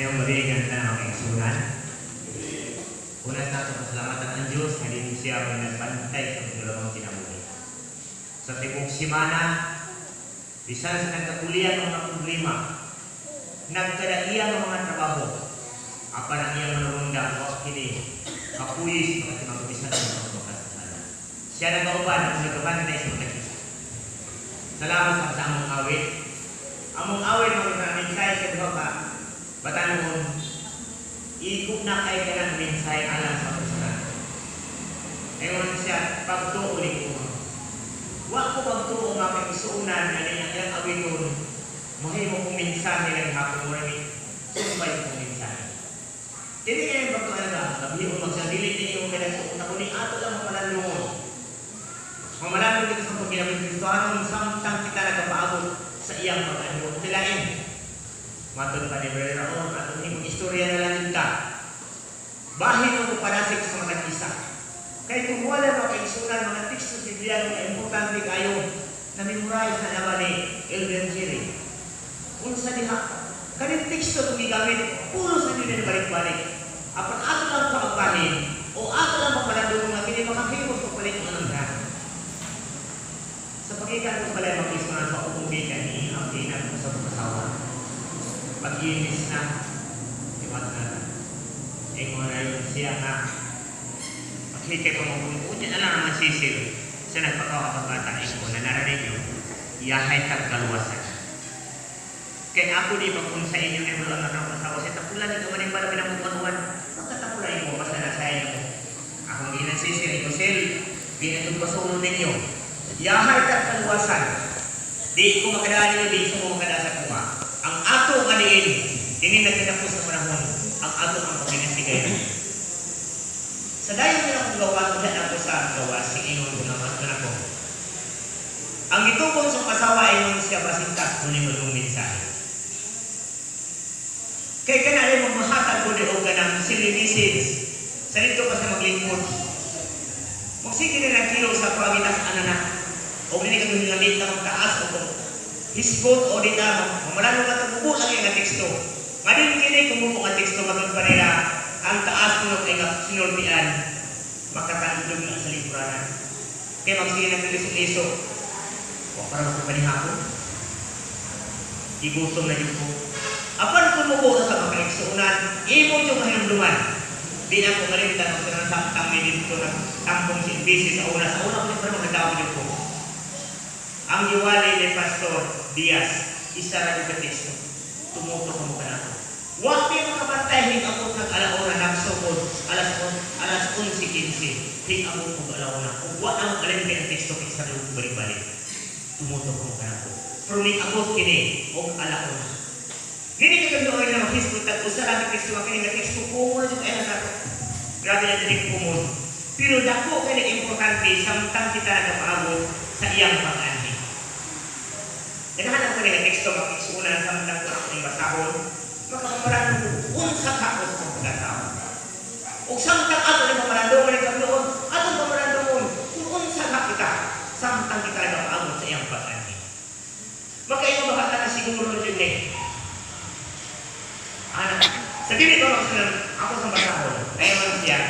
Ngayong gabi nga na ang igsunan. Una sa ato, pasalamatan ang Diyos nga din siya ang nagbantay sa mga kinabuhi. Sa tibok simana, bisan sa nagkatulian ng mga problema, nagkadaiya ng mga trabaho, apan ang iyang manurunda, wa kini kapuyis mga timang bisan sa mga makasasala. Siya nagauban ang nagabantay sa mga isa. Salamat sa among awit. Among awit mga mensahe sa duha ka batanon, igo na kay kanang mensahe alang sa personal. Ayon siya, pagtuo ni ko. Wa ko pagtuo nga kay isuunan nga niya iyang awiton, mahimo kong mensahe lang hapon mo rin, sumbay kong mensahe. Kini nga yung pagtuo na gabi o magsadili ni iyong kanang na kuni ato lang mapalandungon. Mamalandong kita sa pagkinabing Kristohanon samtang kita nagapaabot sa iyang pag-anyo. Tilain. Matod pa ni Brother Raon, atong himong istorya na lang ta. Bahin mo panasik sa mga isa. Kay kung wala makaigsunan mga teksto sa Biblia nga importante kayo, na-memorize na naman ni Elder Jerry. Unsa diha? Kaning teksto itong gigamit, puro sa nila balik-balik. Apan ato lang paagbahin, o ato lang mapalandong nga kini makahimo sa palit ng anong. Sa pagikan ko pala mag-ismanan sa akong gikan ni ang ginag ko sa pag-asawa. Pag-inis na, iwat na. Ingon na yun siya nga, maghikay pa mo kung unya na lang naman sisil. Siya nagpakawa bata, ingon na naranin nyo, iyahay tagkaluwasan. Kaya ako di pag sa inyo ni wala nga akong asawa siya, tapulan ni kaman yung bala pinamukanuan. Pagkatapula mo, basta nasa inyo. Akong ginan sisil, iko sil, ginatong pasulong ninyo. Yahay tagkaluwasan. Di ko makadaan ninyo, di ko makadaan sa kuha. Ang ato nga diin, dini nagkinapos sa panahon, ang ato ang paginasigay. Sa dayon nila akong gawas, wala na ako sa gawas, si ingon ko naman ito na ko. Ang gitukon sa pasawa, ingon siya, basintas, kunin mo yung mensahe. Kay ka na rin magmahatag ko di o ka ng silly message. Sa dito pa sa maglingkod. Magsige na lang kilo sa pagitas ananak. O hindi ka nga di na magtaas o kung hisgot o di na mamalalo ka ito, lang yung teksto. Nga din kini kung mubo nga teksto matod pa nila ang taas kuno kay nga sinultian makatandog na sa libranan. Kaya magsige na liso-liso. O para magpapanihapon. Igutom na yun ko. Apan kumubo sa makaigsuunan, imo yung kahinumduman. Di na ko malimtan ang sinang samtang may dito na tampong si busy sa una. Sa una ko pa magkatawag yun ko. Ang giwali ni Pastor Diaz, isa ra yung teksto. Tumuto ka mo kanako. Wa mi makabantay hingabot ng alauna nagsugod alas alas 11:15 hingabot og alauna. Ug wa ang kalimti ang teksto kay sa balik-balik. Tumuto ka mo kanako. Pero ning-abot kini og alauna. Dili ka gabi na maghisgot at usa lang teksto nga kini nga teksto common jud ay sa grabe na dili common. Pero dako kini importante samtang kita nagapaabot sa iyang pag-anhi. Naghahanap ko nga teksto makigsuunan samtang ko ako ning basahon, makapamarandong ko unsa ka ako sa pagkatao. Ug samtang ato ning pamarandongon ni Panginoon, atong pamarandongon kung unsa ka kita samtang kita nagapaabot sa iyang pag-anhi. Makaingon ba ka na siguro jud ni? Anak, sa dili ko magsunod, ako sa basahon. Ayon siya.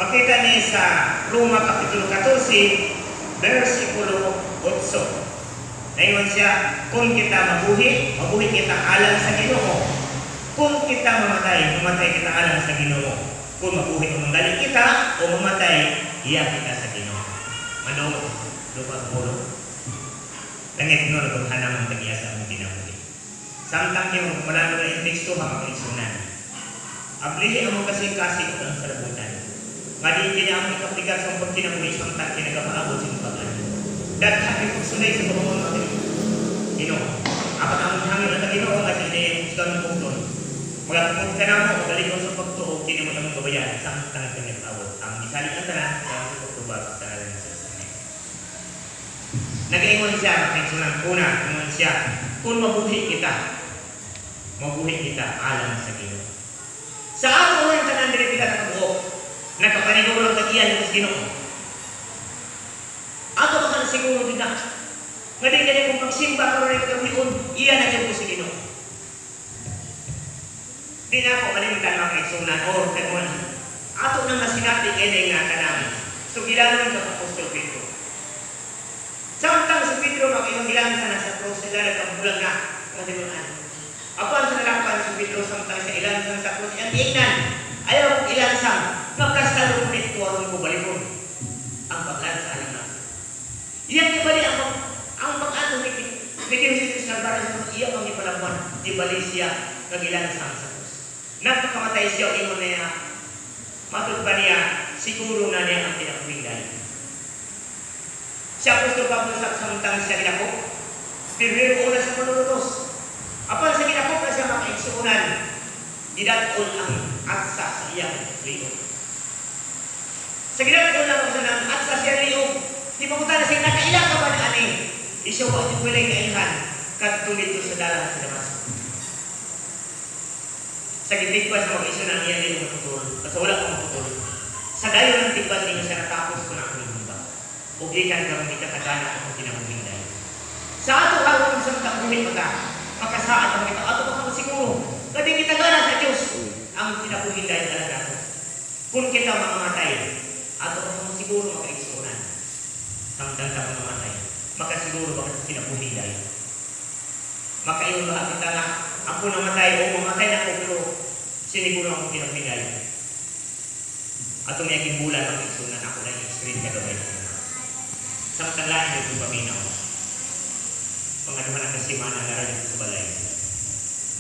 Makita ni sa Roma Kapitulo 14, versikulo 8. Ayon siya, kung kita mabuhi, mabuhi kita alang sa Ginoo. Kung kita mamatay, mamatay kita alang sa Ginoo. Kung mabuhi o manggaling kita o mamatay, iya kita sa Ginoo. Mano, lupa ulo. Langit no, naghanang ang tagiya sa among kinabuhi. Samtang yung malalo na yung teksto ha makaigsunan. Ablihi ang kasing-kasing ang kalabutan. Nga di kini ang ikaplikat sa pagkinabuhi samtang kinagapaabot sa pag-ano. Daghan yung pagsulay sa pagkamuno ng Ginoo. Apat ang hangin ang Ginoo nga sa ini yung pugton. Magatumod ka na mo, magalikon sa pagtuo, kini mo among gabayan samtang kinagapaabot. Ang misalig ang tanan sa pagtubag sa ngalan ni Jesus. Nag-ingon siya, makaigsunan. Una, ingon siya, kung mabuhi kita alang sa Ginoo. Sa ato ang tanan dili kita nakabuok, nakapaniguro ang iyan sa Ginoo. Ato ba siguro din na? Nga di kani kung magsimba karon ni kagabion, iya na gyud ko sa Ginoo. Di na ako malimtan, mga kaigsunan, or kay mo ato nang masinati kini nga kanang sugilanon sa Apostol Pedro. Samtang si Pedro mga gilansa na sa krus, sila nagkabulag na katimunan. Apan sa nalakpan si Pedro samtang sa ilansang sa krus, iyang giingnan, "Ayaw kong ilansang, maplastalo ko nito aron ko balikon ang paglansa alang na." Iyang ibali ang pag-ato ni Jesus Calvario sa iya pang ipalabuan, ibali siya kagilansang sa krus. Nagpakamatay siya, ingon niya, matud pa niya, siguro na niya ang kinabuhing dayon. Si Apostol Pablo sa samtang siya ginakop, primero una sa manulutos. Apan sa ginakop na siya, mga kaigsuonan, gidat-on ang atsa sa iyang liog. Sa gidat-on lang sa nang atsa siya liog, di pamunta na siya, "Nakaila ka ba na ani?" Isyo wa yung walay kailhan, kadto dito sa dalan sa Damasco. Sa gitigpas sa mag-isyo na ang iyang liog maputol, basta wala pang maputol. Sa dayon ng tigpas ninyo siya, "Natapos ko na akong humba. O gikan karon ikatagana akong kinabuhing dayon." Sa ato karon sa buhi pa ta, makasaad ang kita ato pa kang siguro. Kading gitagana sa Dios ang kinabuhing dayon alang nato. Kung kita mamamatay, ato pa kang siguro, mga kaigsuonan. Samtang ta mamamatay, makasiguro ba sa kinabuhing dayon? Makaingon ba kita nga ako namatay o mamatay na ako pero siniguro akong kinabuhing dayon? Ato may bulan, mga kaigsuonan, ako na explain kagamay. Samtang lain yung paminaw. Mga duha na kasimana nga ra dito sa balay.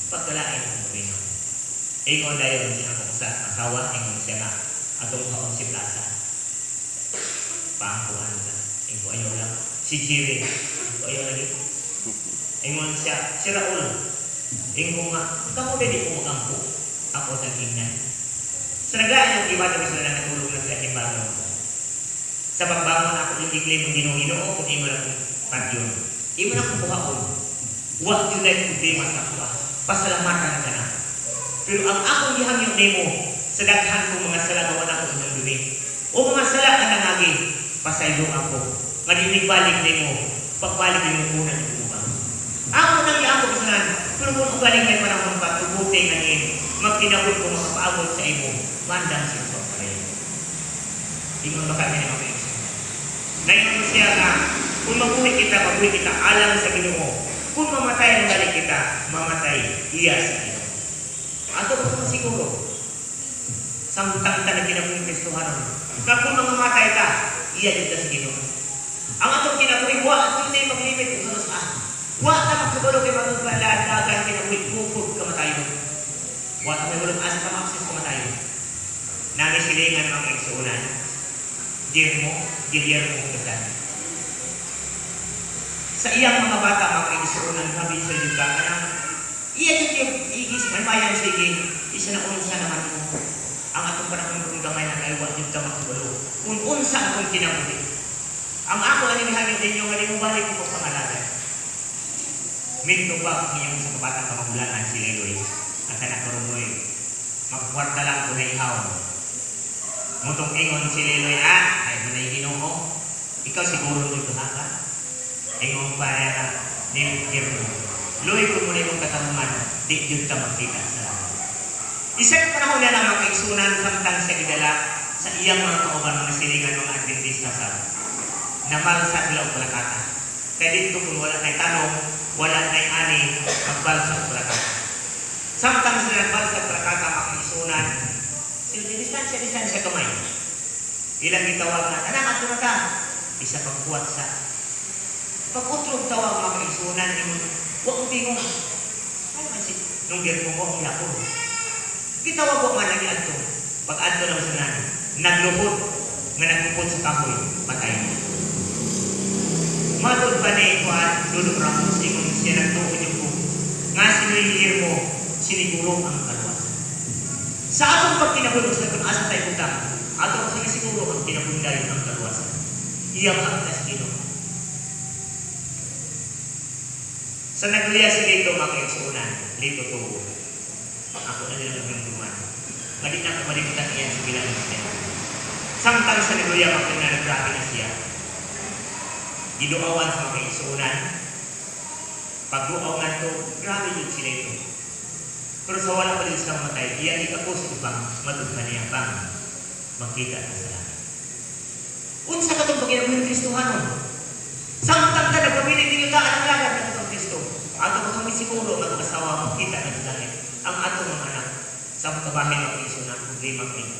Pagkalain ang paminaw. Ingon dayon si akong sa asawa, ingon siya nga atong kaon si Plaza. Paangkuan ka. Ingon, "Ayaw lang." Si Jiri, ingon, "Ayaw lagi." Ingon siya, si Raul. Ingon nga, "Kamo dili ko magampo." Ako sa ingnan. Sa naglain yung iba, tapos sila natulog na sila timbangon. Sa pagbangon ako yung i-claim ang Ginoo, "Ginoo, kung imo na kong patyon, imo na kong buhaon. Wa gyud ay problema sa ako. Pasalamatan ka na. Pero ang akong gihangyo nimo, sa daghan kong mga sala nga wala ko inumdumi o mga sala nga nangagi, pasaylo ako. Nga di balik nimo, pagbalik nimo kuna nimo ba. Ako nang giampo kasanan, pero kung ugaling may panahon pa, tuguti nga niin, magkinabot ko makapaabot sa imo, mandang sa ito pa rin." Ingon ba kami ng mga kaigsuonan? Naingon siya nga, kung mabuhi kita, mabuhi kita alang sa Ginoo. Kung mamatay ang balik kita, mamatay iya sa Ginoo. Ato ko kung siguro, samtang ta na kinabuhing Kristohanon, nga kung mamamatay ta, iya jud ta sa Ginoo. Ang atong kinabuhi, wa jud na maglimit kung ano sa. Wa ta magkabalo kay matod pa dagan kinabuhi bukod kamatayon. Wa ta may asa ta ma-access kamatayon. Nami silingan, mga kaigsuonan, Guillermo, Guillermo Hugasan. Sa iyang mga bata, mga kaigsuonan, grabe sa juga, kanang iya jud yung igis, manmayan sige, isa na unsa naman mo. Ang atong panahon kung gamay na kay wa jud ta makabalo kung unsa akong kinabuhi. Ang ako ani mihangyo ninyo nga di mo balik ko pangalagan. Minto ba ang iyang sa kabatang kamagulangan si Leloy? Ang kanak karumoy, magkwarta lang kung naihaw. Mutong ingon si Leloy, "Ah, ay manay Ginoo. Ikaw siguro nito ha ka?" Ingon pa niya ni Guillermo, "Loy, kung muna imong katarungan, di jud ta magkita sa langit." Isa ka panahon na lang, mga kaigsuonan, samtang siya gidala sa iyang mga kauban, mga silingan, mga Adventista sa namalsa sila og palakata. Kay dito kung wala nay tanong, wala nay ani, magbalsa og palakata. Samtang sila nagbalsa og palakata, mga kaigsuonan, sila distansya distansya kamay. Ilang gitawag na, "Tanang adto na ta." Isa pagkuwat sa pag-utrog tawag, mga kaigsuonan, ingon, "Wa ko tingog." Ay man si nung mo ang yapon. Gitawag ko man lagi adto. Pag adto naman sa nan, nagluhod nga nagpupod sa kahoy, patay. Matod pa ni Juan Lolo Ramos, ingon siya, nagtuon yung ko nga si Guillermo siniguro ang kaluwasan. Sa atong pagkinabuhi sa kung asa tayo utang, ato kasi siguro ang kinabuhi ang kaluwasan. Iya ang sa Ginoo. Sa nagluya si Lito, mga kaigsuonan, Lito tubo. Ako na nilang nagdumduman. Mali na ako malimutan iyan sa bilang siya. Samtang sa nagluya, mga kaigsuonan, naggrabe na siya. Giduawan sa mga kaigsuonan. Pagduaw nga to, grabe yun sila ito. Pero sa wala pa din siya mamatay, iyang ikapuso upang matughan niya pang magkita na sa langit. Unsa katong pagkinabuhi Kristohanon? Samtang ta nagpamili ninyo ta ang lagad ng atong Kristo. Ato kami siguro nga atong asawa magkita na sa langit. Ang atong mga anak sa akong kabahin, mga kaigsuonan, problema kayo.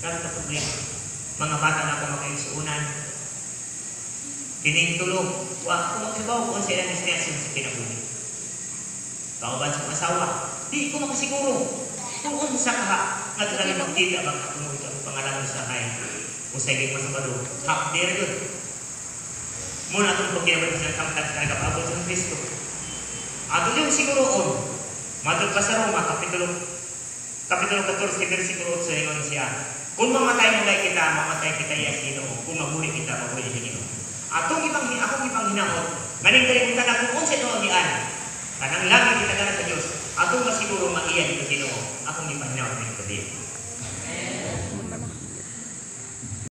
Grabe ka problema. Mga bata na ako, mga kaigsuonan, kining tulo, wa ko makibaw kung unsa ilang destinasyon sa kinabuhi. Kauban sa asawa, di ko makasiguro kung unsa ka nga talaga magkita bang atong ang pangalan sa hay. Usay gid masabado, half day ra gyud. Muna atong pagkinabuhi sa samtang sa nagpaabot sa Kristo. Ato yung siguroon, matod pa sa Roma, Kapitulo 14, versikulo 8, ingon siya, "Kung mamatay mo kita, mamatay kita iya sa Ginoo. Kung mabuhi kita, mabuhi sa Ginoo." Atong ibang akong ibang hinaot, nganing kalibutan na kung unsa itong agian, kanang langit kita sa Dios, atong masiguro maiya dito Ginoo, akong ipahinaot ning gabi.